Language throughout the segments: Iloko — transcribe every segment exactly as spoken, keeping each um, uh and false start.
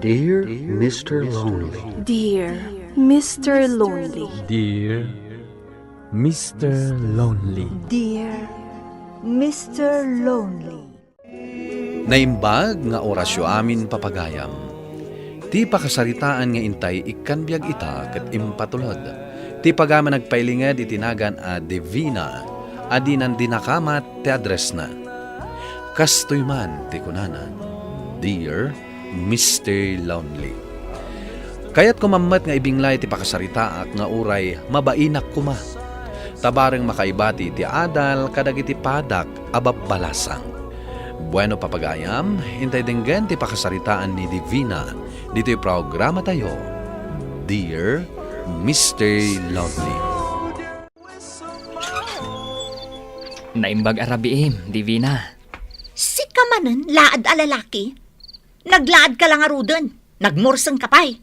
Dear Mister Lonely. Dear Mister Lonely. Dear Mister Lonely. Dear Mister Lonely. Naimbag nga orasyo amin, papagayam. Ti pakasaritaan nga intay ikkan biag ita ket impatulod. Ti pagayam a nagpailinged iti nagan a Divina, a dinan dinakamat ti addressna. Kastoy man ti kunana, Dear Mister Lonely. Kayatko man met nga ibinglay ti pakasaritaak nga uray mabainak koma. Ta bareng makaibati iti adal kadagiti padak a babbalasang. Bueno, papagayam, intay denggen ti pakasaritaan ni Divina ditoy programatayo, Dear Mister Lonely. Naimbag a rabiim, Divina. Sika manen, laad a lalaki? Naglaad ka la ngaruden. Nagmurseng ka pay.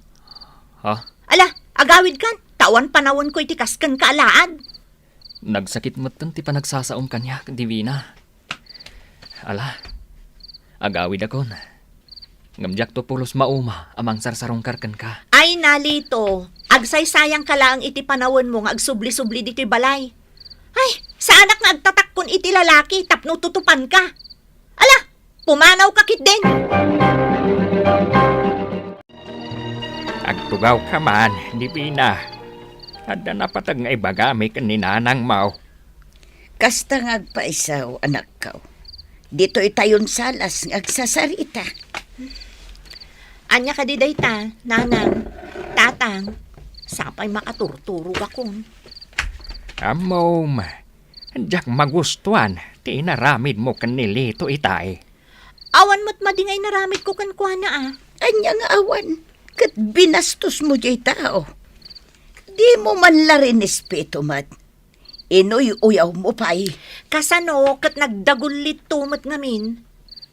Ha? Ala, agawid kan, ta awan panawenko iti kas kenka a laad. Nagsakit metten ti panagsasaom kaniak, Divina. Ala, agawidakon. Ngem diakto pulos mauma a mangsarsarungkar kenka. Ay, Nalito, agsaysayangka laeng iti panawenmo nga agsubli-subli ditoy balay. Ay, saanak nga agtatakkon iti lalaki tapno tutupanka. Ala, pumanawka ketdin. Agtugawka man, Divina. Adda napateg nga ibagami ken ni nanangmo. Kasta nga agpaisaw, anakko. Ditoy tayon salas nga agsasarita. Ania kadi dayta, nanang, tatang? Sapay makaturturogakon. Ammom, diak magustuan ti inaramidmo ken ni Lito itay. Awan met madi nga inaramidko kenkuana, a. Ania nga awan? Ket binastosmo diay tao. Dimo man la rinespeto met. Inuy-uyawmo pay. Kasano ket nagdagullitto met ngamin?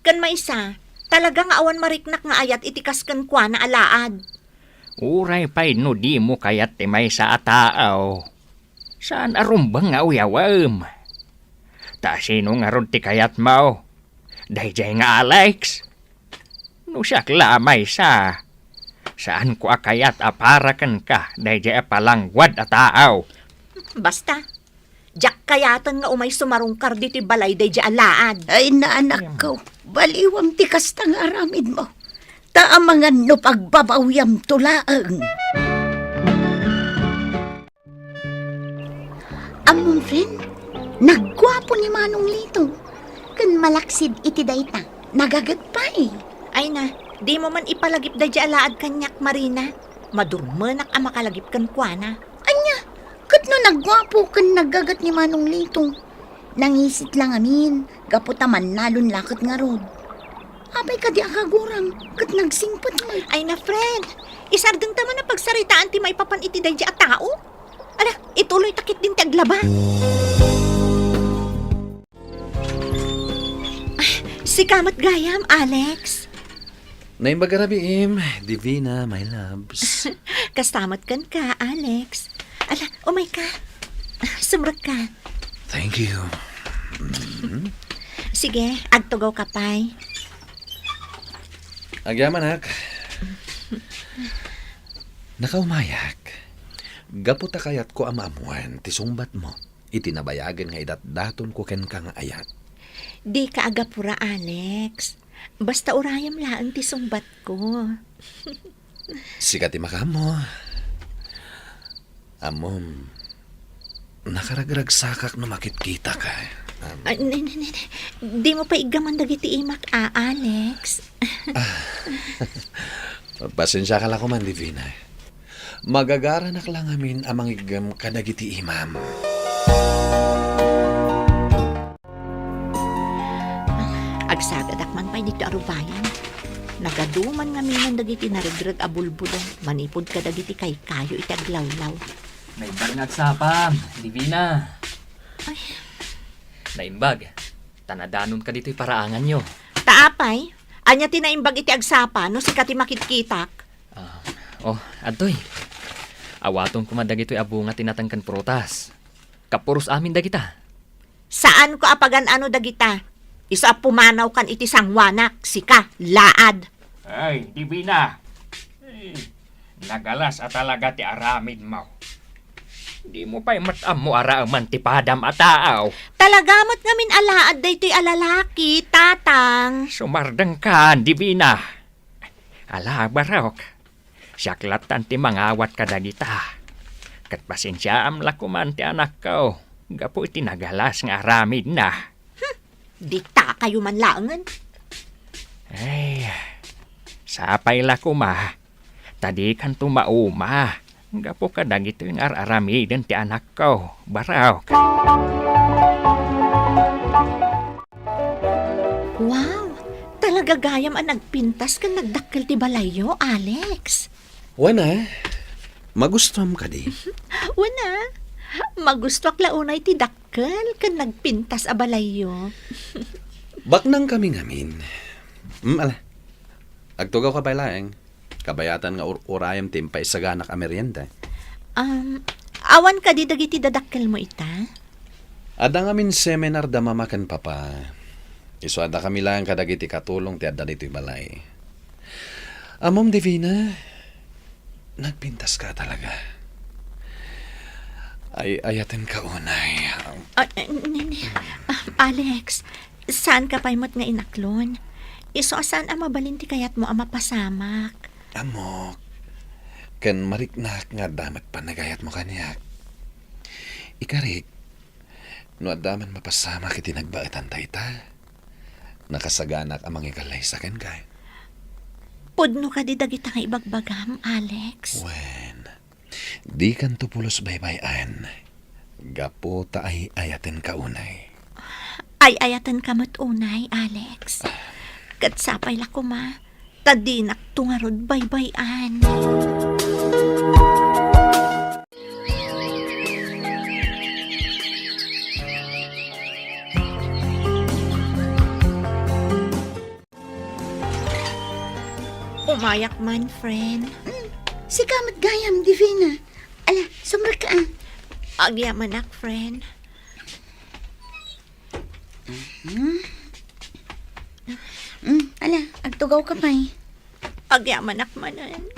Ken maysa, talaga nga awan mariknak nga ayat iti kas kenkuana a laad. Uray pay no dimo kayat ti maysa a tao, saan a rumbeng nga uyawem. Ta sino ngarud ti kayatmo? Daydiay nga Alex? No siak la a maysa, saanko a kayat a para kenka daydiay a palangguad a tao. Basta, diak kayaten nga umay sumarungkar ditoy balay daydiay a laad. Ay, naanakko, baliwam ti kasta nga aramidmo. Ta amangan no pagbabawiamto laeng. Ammom, friend, nagguapo ni Manong Lito. Ken malaksid iti dayta, nagaget pay. Ay na, dimo man ipalagip daydiay a laad kaniak, Marina. Madurmenak a makalagip kenkuana. Ania, ket no nagguapo ken nagaget ni Manong Lito, nangisit la ngamin, gapu ta mannalon la ket ngarud. Apay kadi a kaguram ket nagsingpet met? Ay na, friend, isardengta man a pagsaritaan ti maipapan iti daydiay a tao. Ala, ituloyta ketdin ti aglaba. Ah, sika met gayam, Alex. Naimbag a rabiim, Divina, my loves. Kasta met kenka, Alex. Ala, umayka. Sumrekka. Thank you. Mm. Sige, agtugawka pay. Agyamanak. Nakaumayak. Gapu ta kayatko a maammoan ti sungbatmo iti nabayagen nga idatdatonko kenka nga ayat. Dika agapura, Alex. Basta urayem laeng ti sungbatko. Sika ti makaammo. Ammom, nakaragragsakak no makitkitak, eh. Am- Ah, ne, ne, ne, ne. Dimo pay iggaman dagiti imak, a, Alex. Ah. Pasensiaka la koman, Divina. Magagaranak la ngamin a mangiggem kadagiti imam. Agsagadak man pay dito a rubayan. Nagadu man ngamin dagiti naregreg a bulbulong manipud kadagiti kaykayo iti aglawlaw. Naimbag nga agsapam, Divina. Ay. Naimbag. Ta nadanonka ditoy paraanganyo. Ta apay, ania ti naimbag iti agsapa no sika ti makitkitak? Ah, oh, adtoy. Awaton koma dagitoy a bunga ti nateng ken prutas. Kapuros amin dagita. Saanko a pagan-ano dagita. Isu a pumanawkan iti sangoanak, sika, laad. Ay, Divina, Nagalas a talaga ti aramidmo. Dimo pay met ammo a raemen ti padam a taaw. Talaga met ngamin alaad daytoy a lalaki, Tatang. Sumardengka, Divina. Ala, barok. Siak lattan ti mangawat kadagita. Ket pasensiaam la koman ti anakko gapu iti nagalas nga aramidna. Hmm, ditakayo man laengen. Ay, sapay la koma, ta dikanto mauma gapu kadagitoy nga ar-aramiden ti anakko, barok. Wow! Talaga gayam a nagpintas ken nagdakkel ti balayyo, Alex. Wen a, magustuam kadi? Wen a, magustuak la unay ti dakkel ken nagpintas a balayyo. Baknangkami ngamin. Mm, ala. Agtugawka pay laeng. Kabayatan nga ur-urayem ti impaisaganak a merienda. Um, awan kadi dagiti dadakkelmo ita? Adda ngamin seminar da Mama ken Papa. Isu a dakami laeng kadagiti katulong ti adda ditoy balay. Ammom, Divina, nagpintaska talaga. Ay, ayatenka unay. Ah, eh, ne, ne. Ah, Alex, saanka pay met nga inaklon? Isu a saan a mabalin ti kayatmo a mapasamak. Ammok, ken mariknak nga adda met panagayatmo kaniak. Ikarik, no adda man mapasamak iti nagbaetan dayta, nakasaganak a mangikallaysa kenka. Pudno kadi dagita nga ibagbagam, Alex? Wen, dikanto pulos baybay-an gapu ta ay-ayatenka unay. Ay-ayatenka met unay, Alex. Ket sapay la koma, ta dinakto ngarud baybay-an. Umayak man, friend. Mm, sika met gayam, Divina. Ala, sumrekka, ah. Agyamanak, friend. Hmm? Mm, ala, agtugawka pay. Agyamanak manen.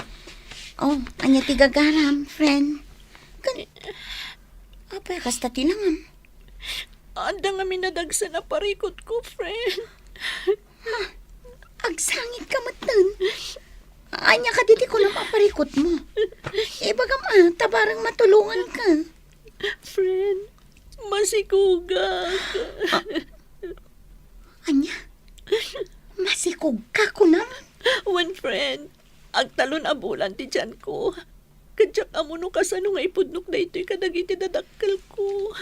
Oh, ania ti gagaram, friend? Kan, apay, kasta ti langam? Adda ngamin a dagsen a parikutko, friend. Ha? Agsangitka metten. Ania kadi ti kunam a parikutmo? Ibagam a, ta bareng matulonganka. Friend, masikugak. Ah. Ania? Masikugka, kunam? Wen, friend. Agtalon a bulan ti tianko. Ket diak ammo no kasano nga ipudnok daytoy kadagiti dadakkelko.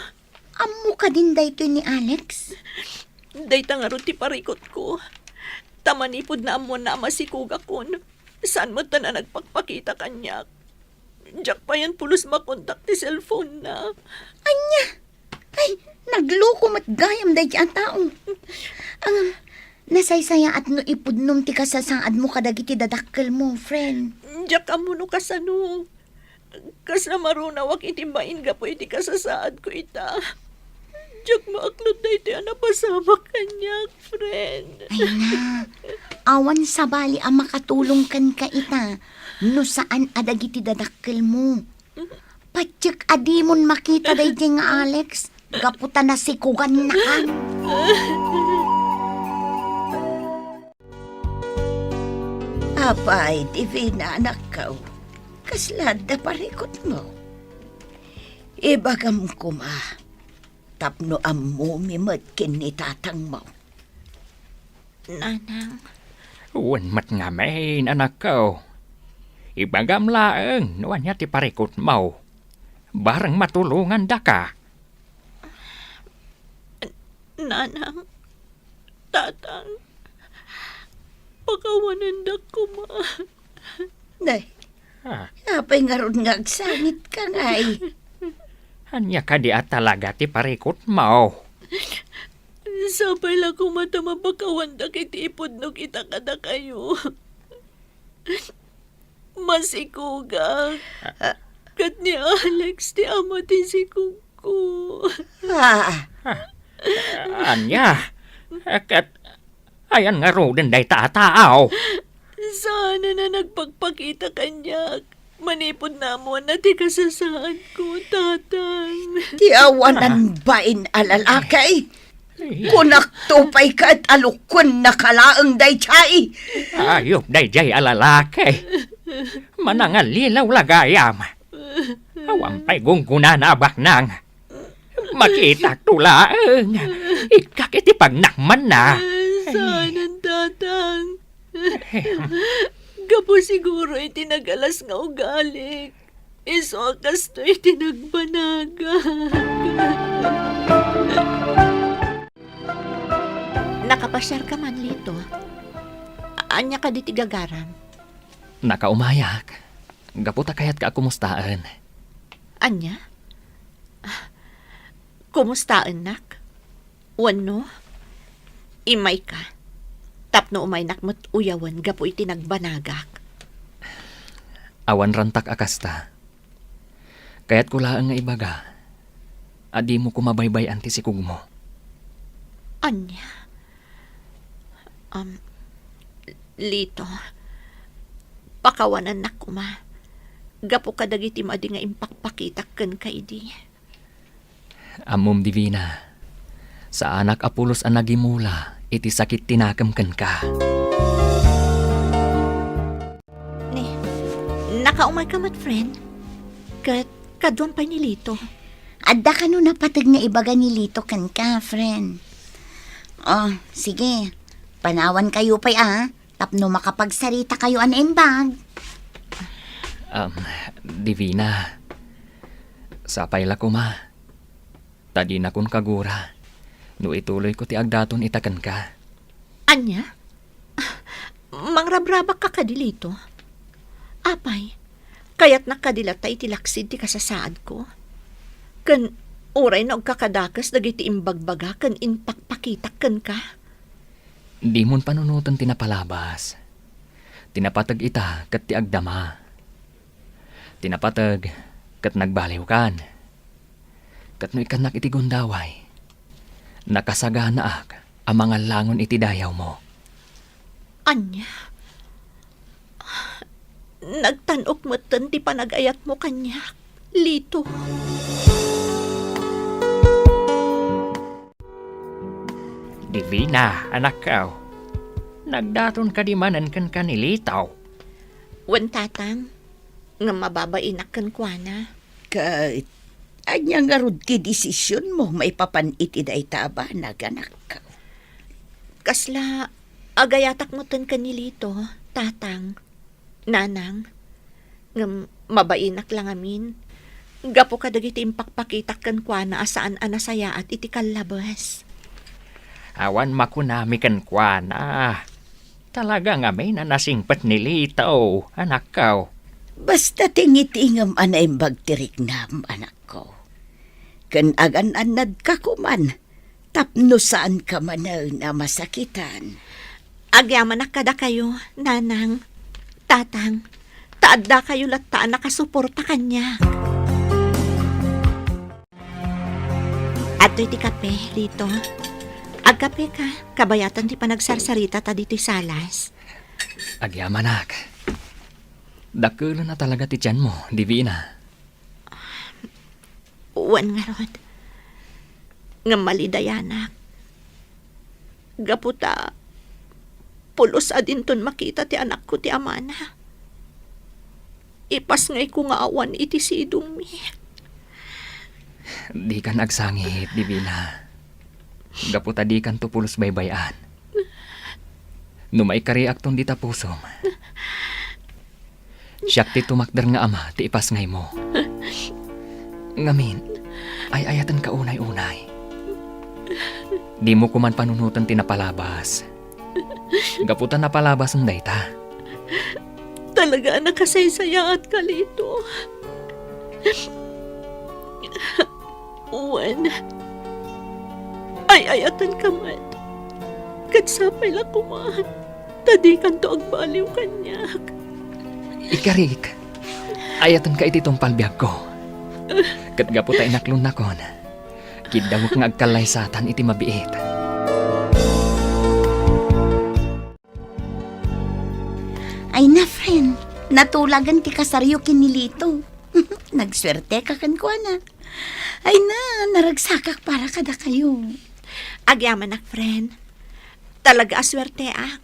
Ammo kadin daytoy ni Alex? Dayta ngarud ti parikutko. Ta manipud naammoanna a masikugakon, saan metten a nagpakpakita kaniak. Diak payen pulos makontak ti cellphone-na. Ania? Ay, nagloko met gayam daydi a tao. Ngem, nasaysayaat no ipudnom ti kasasaadmo kadagiti dadakkelmo, friend. Diak ammo no kasano. Kasla marunawak iti bain gapu iti kasasaadko ita. Diak maaklod daytoy a napasamak kaniak, friend. Ay na, awan sabali a makatulong kenka ita no saan a dagiti dadakkelmo. Patiek a dimon makita daydi nga Alex gapu ta nasikugannakan. Apay, Divina, anakko, kasla adda parikutmo? Ibagam koma, tapno ammomi met ken ni tatangmo. Nanang. Wen met ngamin, anakko. Ibagam laeng no ania ti parikutmo. Bareng matulongandaka. Nanang, Tatang, pakawanendak koma. Nay, ah, apay ngarud nga agsangitka, ngay? Ania kadi a talaga ti parikutmo? Sapay la koma ta mapakawandak iti ipudnok ita kadakayo. Masikugak. Ah. Ket ni Alex ti ama ti sikugko. Ah. Ah. Ania? Ket ayan ngaruden dayta a tao? Saan a nagpakpakita kaniak manipud naammoanna ti kasasaadko, Tatang. Ti awanan bain a lalaki. Kunakto pay ket a lukuennaka laeng daydiay. Ayup daydiay a lalaki. Manangallilaw la gayam. Awan pay gunggonana a baknang. Makitakto laeng. Ikkak iti pagnakmanna. Saanen, Tatang. Gapu siguro iti nagalas nga ugalik. Isu a kastoy ti nagbanagak. Nakapasiarka man, Lito? Ania kadi ti gagaram? Nakaumayak. Gapu ta kayatka a kumustaen. Ania? Kumustaennak? Wenno, imayka tapno umaynak met uyawen gapu iti nagbanagak? Awan rantak a kasta. Kayatko laeng nga ibaga a dimo koma baybay-an ti sikugmo. Ania? Um, Lito, pakawanannak koma gapu kadagiti madi nga impakpakitak kenka idi. Ammom, Divina, saanak a pulos a nagimula iti sakit ti nakem kenka. Ni, nakaumayka met, friend? Ket kaduam pay ni Lito. Adda kano napateg nga ibaga ni Lito kenka, friend. Oh, sige. Panawankayo pay, ah. Tapno makapagsaritakayo a naimbag. Um, Divina, sapay la koma. Ta dinakon kagura no ituloyko ti agdaton ita kenka. Ania? Mangrabrabakka kadi, Lito? Apay, kayatnak kadi latta iti laksid ti kasasaadko? Ken uray no agkakadakes dagiti imbagbaga ken impakpakitak kenka? Dimon panunoten ti napalabas. Ti napateg ita ket ti agdama. Ti napateg ket nagbaliwkan. Ket no ikkannak iti gundaway, nakasaganaak a mangallangon iti dayawmo. Ania? Nagtan-ok metten ti panagayatmo kaniak, Lito. Divina, anakko, nagdaton kadi manen kenka ni Lito? Wen, Tatang, ngem mababainak kenkuana. Ket ania ngarud ti desisionmo maipapan iti dayta a banag, anakko? Kasla agayatak metten ken ni Lito, Tatang. Nanang, ngem mabainak la ngamin, gapu kadagiti impakpakitak kenkuana a saan a nasayaat iti kallabes. Awan makunami kenkuana. Talaga ngamin a nasingpet ni Lito, anakko. Basta tingitingem a naimbag ti riknam, anakko. Ken agan-annadka koman tapno saanka manen a masakitan. Agyamanak kadakayo, Nanang, Tatang, ta addakayo latta a nakasuporta kaniak. Adtoy ti kape, Lito. Agkapeka, kabayatan ti panagsarsarita ta ditoy salas. Agyamanak. Dakelen a talaga ti tianmo, Divina. Wen ngarud, ngem malidayanak. Gapu ta pulos a dinton makita ti anakko ti amana. Ipasngayko nga awan iti sidongmi. Dikan agsangit, Divina. Gapu ta dikanto pulos baybay-an. No maikariakton dita pusom, siak ti tumakder nga ama ti ipasngaymo. Ngamin, ay-ayatenka unay-unay. Dimo koman panunoten ti napalabas. Gapu ta napalabasen dayta. Talaga a nakasaysayaatka, Lito. Wen, ay-ayatenka met. Ket sapay la koma ta dikanto agbaliw kaniak. Ikarik, ayatenka iti tungpal biagko. Ket gapu ta inaklonnakon, kiddawek nga agkallaysatan iti mabiit. Ay na, friend, natulagan ti kasaryo ken ni Lito. Nagsuerteka kenkuana. Ay na, naragsakak para kadakayo. Agyamanak, friend. Talaga a suerteak.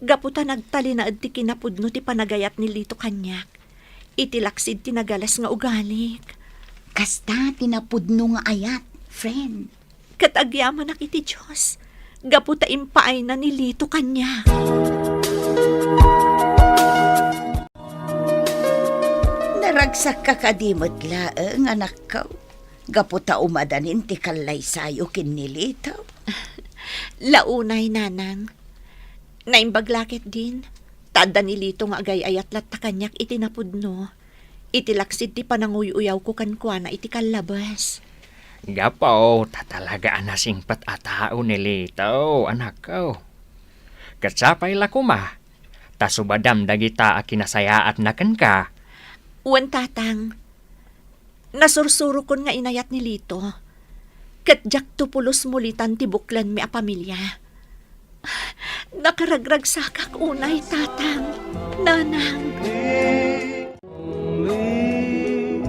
Gapu ta nagtalinaed ti kinapudno ti panagayat ni Lito kaniak. Iti laksid ti nagales nga ugalik. Kasta ti napudno nga ayat, friend. Ket agyamanak iti Dios, gapu ta impaayna ni Lito kaniak. Naragsakka kadi met laeng, anakko, gapu ta umadanin ti kallaysayo ken ni Lito? La unay, nanang. Naimbag la ketdin, ta adda ni Lito nga agay-ayat latta kaniak iti napudno, iti laksid ti pananguy-uyawko kenkuana iti kallabes. Gapu ta talaga a nasingpet a tao ni Lito, anakko. Ket sapay la koma, ta subadam dagita a kinasayaatna kenka. Wen, tatang. Nasursurokon nga inayat ni Lito. Ket diakto pulos mulitan ti buklanmi a pamilia. Nakaragragsakak unay, tatang, nanang.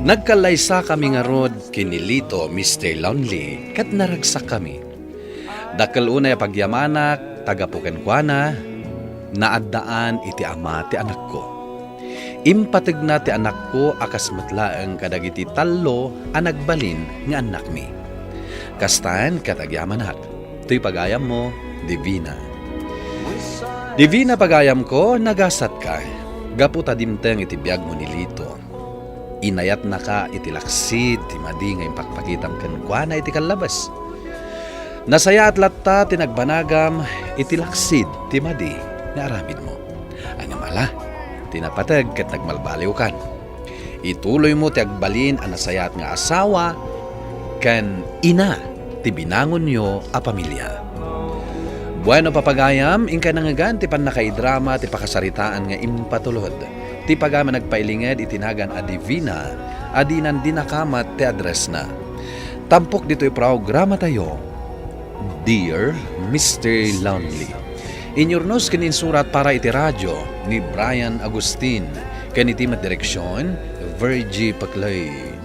Nagkallaysakami ngarud ken ni Lito, Mister Lonely, ket naragsakkami. Dakkel unay a pagyamanak ta gapu kenkuana, naaddaan iti ama ti anakko. Impategna ti anakko a kas met laeng kadagiti tallo a nagbalin nga annakmi. Kastan ket agyamanak, toy pagayammo, Divina. Divina, pagayamko, nagasatka. Gapu ta dimteng iti biagmo ni Lito, inayatnaka iti laksid ti madi nga impakpakitam kenkuana iti kallabes. Nasayaat latta ti nagbanagam iti laksid ti madi nga aramidmo. Ngem ala, ti napateg ket nagmalbaliwkan. Ituloymo ti agbalin a nasayaat nga asawa ken ina ti binangonyo a pamilia. Bueno, papagayam, inkay nangngegan ti pannakaidrama ti pakasaritaan nga impatulod ti pagayam a nagpailinged iti nagan a Divina a dinan dinakamat ti addressna. Tampok ditoy programatayo, Dear Mister Lonely. Inyurnos ken insurat para iti radio ni Brian Agustin, ken iti met direksion, Virgie Paclay.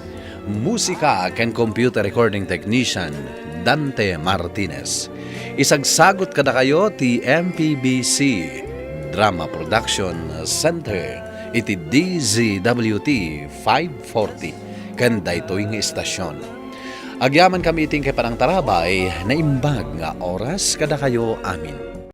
Musika ken computer recording technician, Dante Martinez. Isagsagot kadakayo ti M P B C Drama Production Center iti D Z W T five forty, ken daytoy nga istasion. Agyamankami iti inkay panangtarabay, naimbag nga oras kadakayo amin.